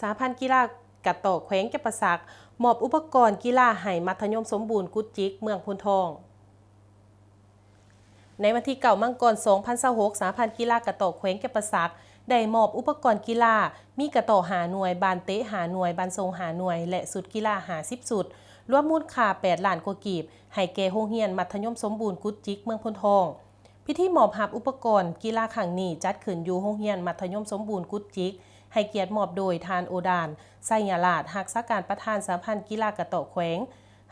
ສະຫະພັນກິລາກະຕໍ້ແຂວງຈຳປາສັກ ມອບອຸປະກອນກິລາໃຫ້ມັດທະຍົມສົມບູນກຸດຈິກ ເມືອງໂພນທອງ. ໃນວັນທີເກົ້າ ມັງກອນ ສອງພັນຊາວຫົກ ສະຫະພັນກິລາກະຕໍ້ແຂວງຈຳປາສັກ ໄດ້ມອບອຸປະກອນກິລາ ມີກະຕໍ້ຫ້າໜ່ວຍ, ບານເຕະຫ້າໜ່ວຍ, ບານສົ່ງຫ້າໜ່ວຍ ແລະ ຊຸດກິລາຫ້າສິບຊຸດ, ລວມມູນຄ່າແປດລ້ານກວ່າກີບ ໃຫ້ແກ່ໂຮງຮຽນມັດທະຍົມສົມບູນກຸດຈິກ ເມືອງໂພນທອງ. ພິທີມອບຮັບອຸປະກອນກິລາຄັ້ງນີ້ ຈັດຂຶ້ນຢູ່ໂຮງຮຽນມັດທະຍົມສົມບູນກຸດຈິກ, ໃຫ້ກຽດມອບໂດຍທ່ານ ໂອດານ ໄຊຍະລາດ ຮັກສາການປະທານສະຫະພັນກິລາກະຕໍ້ແຂວງ,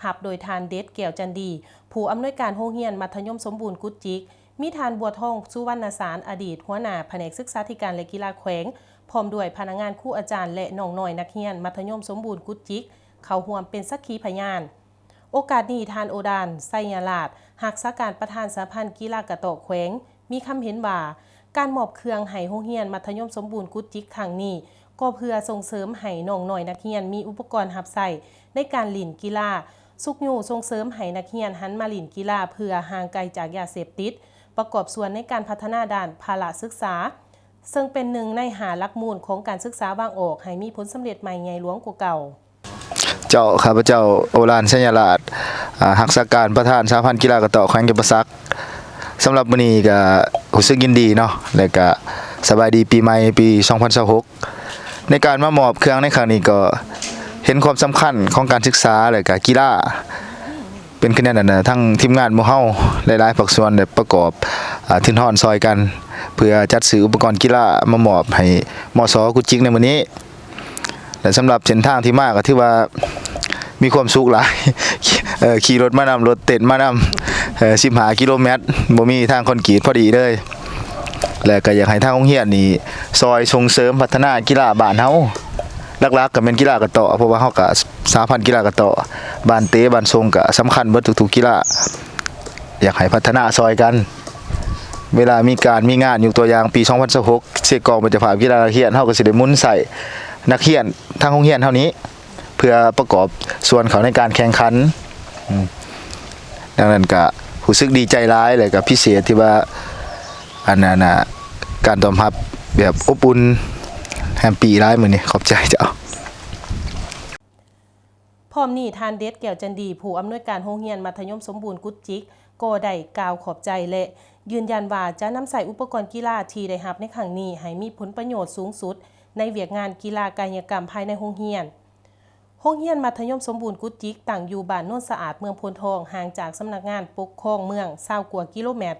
ຮັບໂດຍທ່ານ ເດັດ ແກ້ວຈັນດີ ຜູ້ອຳນວຍການໂຮງຮຽນມັດທະຍົມສົມບູນກຸດຈິກ, ມີທ່ານ ບົວທອງ ສຸວັນນະສານ ອະດີດຫົວໜ້າພະແນກສຶກສາທິການ ແລະ ກິລາແຂວງ, ພ້ອມດ້ວຍພະນັກງານ, ຄູອາຈານ ແລະ ນ້ອງນ້ອຍນັກຮຽນມັດທະຍົມສົມບູນກຸດຈິກ ເຂົ້າຮ່ວມເປັນສັກຂີພະຍານ. ໂອກາດນີ້ ທ່ານ ໂອດານ ໄຊຍະລາດ ຮັກສາການປະທານສະຫະພັນກິລາກະຕໍ້ແຂວງ ມີຄຳເຫັນວ່າ ການມອບເຄື່ອງໃຫ້ໂຮງຮຽນມັດທະຍົມສົມບູນກຸດຈິກຄັ້ງນີ້ ກໍເພື່ອສົ່ງເສີມໃຫ້ນ້ອງນ້ອຍນັກຮຽນມີອຸປະກອນຮັບໃຊ້ໃນການຫຼິ້ນກິລາ, ຊຸກຍູ້ສົ່ງເສີມໃຫ້ນັກຮຽນຫັນມາຫຼິ້ນກິລາເພື່ອຫ່າງໄກຈາກຢາເສບຕິດ, ປະກອບສ່ວນໃນການພັດທະນາດ້ານພະລະສຶກສາ, ເຊິ່ງເປັນໜຶ່ງໃນຫ້າຫຼັກມູນຂອງການສຶກສາວາງອອກໃຫ້ມີຜົນສຳເລັດໃໝ່ໃຫຍ່ຫຼວງກວ່າເກົ່າ. ເຈົ້າ, ຂ້າພະເຈົ້າ ໂອລານ ໄຊຍະລາດ ອາ ຮັກສາການປະທານສະຫະພັນກິລາກະຕໍ້ແຂວງຈຳປາສັກ. ສຳລັບມື້ນີ້ກະຮູ້ສຶກຍິນດີເນາະ ແລະກະສະບາຍດີປີໃໝ່ປີສອງພັນຊາວຫົກ ໃນການມາມອບເຄື່ອງໃນຄັ້ງນີ້ກໍເຫັນຄວາມສຳຄັນຂອງການສຶກສາ ແລະກະກິລາ ເປັນຄະແນນອັນນະ ທັງທີມງານໝູ່ເຮົາຫຼາຍໆພາກສ່ວນໄດ້ປະກອບ ອາ ທຶນຮອນຊ່ອຍກັນ ເພື່ອຈັດຊື້ອຸປະກອນກິລາມາມອບໃຫ້ ມສ ກຸດຈິກໃນມື້ນີ້. ແລະ ສຳລັບເສັ້ນທາງທີ່ມາກໍຖືວ່າມີຄວາມສຸກຫຼາຍ ເອີ ຂີ່ລົດມານຳ ລົດເຕັ້ນມານຳ ເອີ ສິບຫ້າກິໂລແມັດ ບໍ່ມີທາງຄອນກຣີດພໍດີເລີຍ. ແລະ ກໍຢາກໃຫ້ທາງໂຮງຮຽນນີ້ຊ່ອຍສົ່ງເສີມພັດທະນາກິລາບ້ານເຮົາ ຫຼັກໆກໍແມ່ນກິລາກະຕໍ້ ເພາະວ່າເຮົາກໍສະຫະພັນກິລາກະຕໍ້ ບານເຕະ ບານສົ່ງກໍສຳຄັນເບິດທຸກໆກິລາ ຢາກໃຫ້ພັດທະນາຊ່ອຍກັນ. ເວລາມີການມີງານ ຍົກຕົວຢ່າງປີສອງພັນຊາວຫົກ ເຊກອງເປັນເຈົ້າພາບກິລານັກຮຽນ ເຮົາກໍຊິໄດ້ໝູນໃຊ້ນັກຮຽນທາງໂຮງຮຽນເຮົານີ້ ເພື່ອປະກອບສ່ວນເຂົ້າໃນການແຂ່ງຂັນ. ອືມ ດັ່ງນັ້ນກະຮູ້ສຶກດີໃຈຫຼາຍ ແລະກະພິເສດທີ່ວ່າ ອັນນັ້ນນະ ການຕ້ອນຮັບແບບອົບອຸ່ນ ແຮບປີ້ຫຼາຍມື້ນີ້. ຂອບໃຈເຈົ້າ. ພ້ອມນີ້ ທ່ານ ເດັດ ແກ້ວຈັນດີ ຜູ້ອຳນວຍການໂຮງຮຽນມັດທະຍົມສົມບູນກຸດຈິກ ກໍໄດ້ກ່າວຂອບໃຈ ແລະ ຢືນຢັນວ່າຈະນຳໃຊ້ອຸປະກອນກິລາທີ່ໄດ້ຮັບໃນຄັ້ງນີ້ ໃຫ້ມີຜົນປະໂຫຍດສູງສຸດໃນວຽກງານກິລາກາຍະກຳພາຍໃນໂຮງຮຽນ. ໂຮງຮຽນມັດທະຍົມສົມບູນກຸດຈິກ ຕັ້ງຢູ່ບ້ານໂນນສະອາດ ເມືອງໂພນທອງ, ຫ່າງຈາກສຳນັກງານປົກຄອງເມືອງຊາວກວ່າກິໂລແມັດ.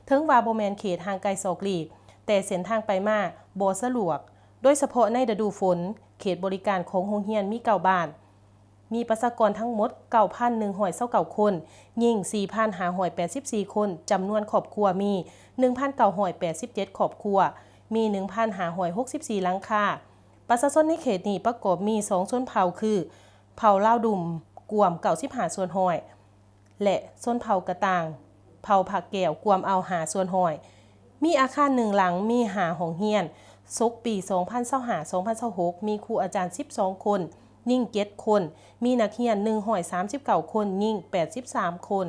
ເຖິງວ່າບໍ່ແມ່ນເຂດຫ່າງໄກສອກຫຼີກ, ແຕ່ເສັ້ນທາງໄປມາບໍ່ສະດວກ, ໂດຍສະເພາະໃນລະດູຝົນ, ເຂດບໍລິການຂອງໂຮງຮຽນມີເກົ້າບ້ານ, ມີປະຊາກອນທັງໝົດເກົ້າພັນໜຶ່ງຮ້ອຍຊາວເກົ້າຄົນ, ຍິງສີ່ພັນຫ້າຮ້ອຍແປດສິບສີ່ຄົນ, ຈຳນວນຄອບຄົວມີໜຶ່ງພັນເກົ້າຮ້ອຍແປດສິບເຈັດຄອບຄົວ, ມີໜຶ່ງພັນຫ້າຮ້ອຍຫົກສິບສີ່ຫຼັງຄາ. ປະຊາຊົນໃນເຂດນີ້ປະກອບມີສອງຊົນເຜົ່າຄື ເຜົ່າລາວດຸ່ມ ກວມເກົ້າສິບຫ້າສ່ວນຮ້ອຍ ແລະ ຊົນເຜົ່າກະຕ່າງ ເຜົ່າຜາກແກ້ວ ກວມເອົາຫ້າສ່ວນຮ້ອຍ. ມີອາຄານໜຶ່ງຫຼັງ ມີຫ້າຫ້ອງຮຽນ. ສົກປີສອງພັນຊາວຫ້າ ສອງພັນຊາວຫົກ ມີຄູອາຈານສິບສອງຄົນ, ຍິງເຈັດຄົນ, ມີນັກຮຽນໜຶ່ງຮ້ອຍສາມສິບເກົ້າຄົນ, ຍິງແປດສິບສາມຄົນ.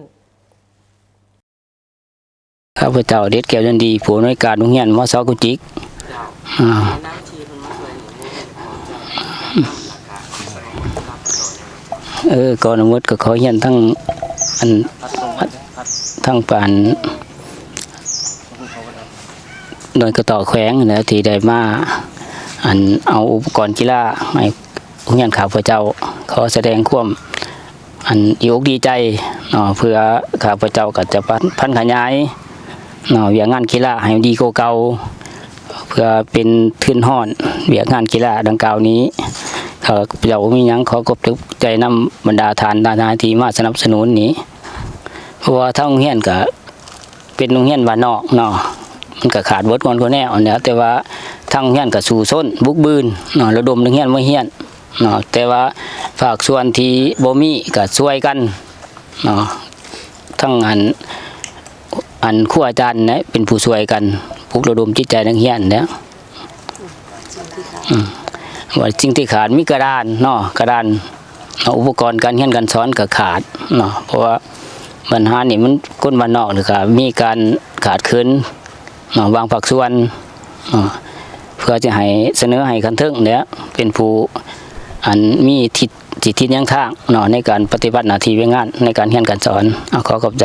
ຂ້າພະເຈົ້າ ເດັດ ແກ້ວຈັນດີ ຜູ້ອຳນວຍການໂຮງຮຽນ ມສ ກຸດຈິກ. ເອີ ກ່ອນອື່ນໝົດກໍຂໍຮຽນທັງ ອັນ ທັງປານ ໜ່ວຍກະຕໍ້ແຂວງແຫຼະ ທີ່ໄດ້ມາ ອັນ ເອົາອຸປະກອນກິລາໃຫ້ ໂຮງຮຽນຂ້າພະເຈົ້າ ຂໍສະແດງຄວາມ ອັນ ດີອົກດີໃຈເນາະ ເພື່ອຂ້າພະເຈົ້າກໍຈະຜັນ ຜັນຂະຫຍາຍເນາະ ວຽກງານກິລາໃຫ້ດີກວ່າເກົ່າ ເພື່ອເປັນທຶນຮອນວຽກງານກິລາດັ່ງກ່າວນີ້. ຂ້າພະເຈົ້າບໍ່ມີຫຍັງ ຂໍຂອບໃຈນຳບັນດາທ່ານ ທ່ານທີ່ມາສະໜັບສະໜູນນີ້ ເພາະວ່າທາງໂຮງຮຽນກໍ ເປັນໂຮງຮຽນບ້ານນອກເນາະ ມັນກໍຂາດເບິດໝົດທຸກແນວຫັ້ນແຫຼະ ແຕ່ວ່າທາງໂຮງຮຽນກໍສູ້ຊົນບຸກບືນເນາະ ລະດົມນັກຮຽນມາຮຽນເນາະ ແຕ່ວ່າພາກສ່ວນທີ່ບໍ່ມີກໍຊ່ວຍກັນເນາະ ທັງອັນ ອັນ ຄູອາຈານແຫຼະເປັນຜູ້ຊ່ວຍກັນ ປຸກລະດົມຈິດໃຈນັກຮຽນແຫຼະ. ອືມ ວ່າສິ່ງທີ່ຂາດມີກະດານເນາະ ກະດານເນາະ ອຸປະກອນການຮຽນການສອນກໍຂາດເນາະ ເພາະວ່າບັນຫານີ້ມັນຄົນບ້ານນອກນີ້ກໍມີການຂາດເຂີນເນາະ ບາງພາກສ່ວນເນາະ ເພື່ອຈະໃຫ້ສະເໜີໃຫ້ຂັ້ນເທິງແຫຼະ ເປັນຜູ້ອັນມີທິດ ສິດທິດຍັງທາງເນາະ ໃນການປະຕິບັດໜ້າທີ່ວຽກງານໃນການຮຽນການສອນ. ເອົາ ຂໍຂອບໃຈ.